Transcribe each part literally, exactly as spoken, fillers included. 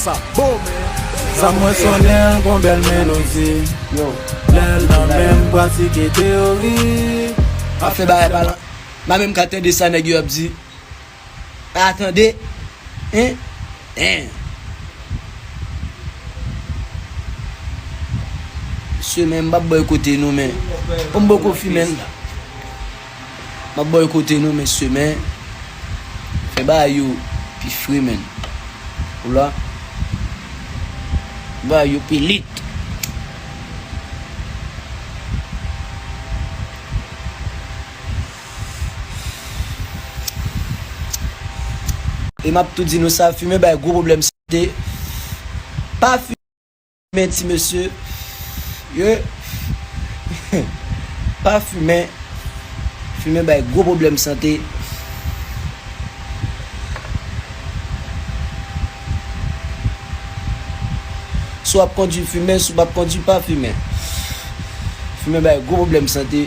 Sa mwen sonnen l gon bèl melodi. Lè l nan men m pratike teyori. Pa fè bagay pa lan. M pa menm ka tande sa nèg yo ap di. Pa tande. Hein? Hein? Mesye, men m p ap bòykote nou, men. Kòm m poko fimen l. M ap bòykote nou, mesye, men fè bagay yo pi fre, men. Ou la? Fè bagay yo pi lit. E m ap tou di nou sa, fimen bay gwo pwoblèm sante. Pa fimen, ti mesye. Ye. Pa fimen. Fimen bay gwo pwoblèm sante. Si w ap kondwi, fimen. Si w p ap kondwi, pa fimen. Fimen bay gwo pwoblèm sante.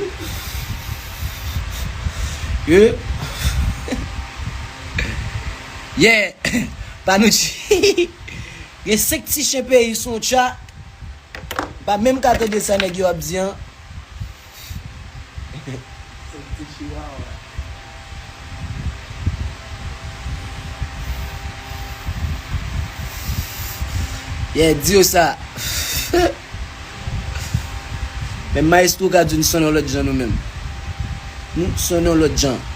Ye. Yeah. Pa nou di. Gen senk ti chen peyi sou yon tcha. M pa menm ka tande sa nèg yo ap di an. Senk ti chiwawa. Yeah, di yo sa. Men maestro ka di n sonnen yon lòt jan nou menm. Nou sonnen yon lòt jan.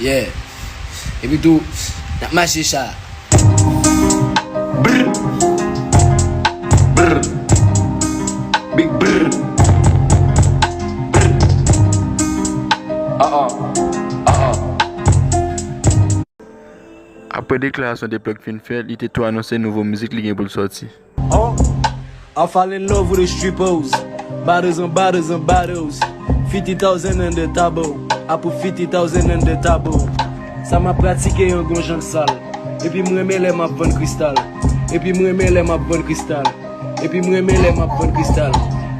Yeah. Epi tou, n ap mache sa. Brr. Brr. Big brr. Brr. Ah, ah. Ah, ah. Apre deklarasyon Deplug fin fè, li te tou anonse nouvo mizik li gen pou l sòti. Oh, I fall in love with the strippers. Bottles and bottles and bottles. Fifty thousand on the table. I put fifty thousand on the table. Sa m ap pratike an gon jan l sal. Epi m renmen lè m ap vann kristal. Epi m renmen lè m ap vann kristal. Epi m renmen lè m ap vann kristal.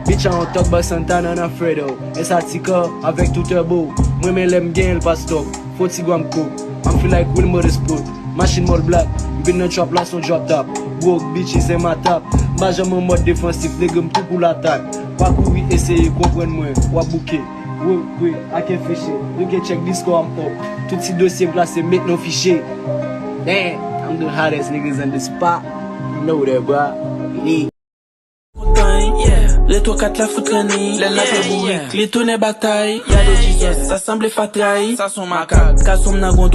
Bitch, I don't talk about Santana and Alfredo. Esa ti kò avèk tou turbo. M renmen lè m genyen l pa stop. Fo ti gwam kok. I'm feel like Wilmer the Sport. Machin mòl blak. M vin nan trap la son drop top. Broke bitches in my top. M pa janm an mòd defansif. Nèg m tou pou latak. Pa kouri eseye konprann mwen. W ap bouke. Wi, wi, I can fish it. You can check this score, I'm up. Tout ti dosye m klase, met nan fichye. Damn, I'm the hottest niggas in the spot. You know that, bro. Yeah. Montagne, yeah. Le twa kat la fout rani. Lè l lage bourik, li tounen batay. Gade Jesus, sa sanble fatray. Sa son makak. Gason m nan gon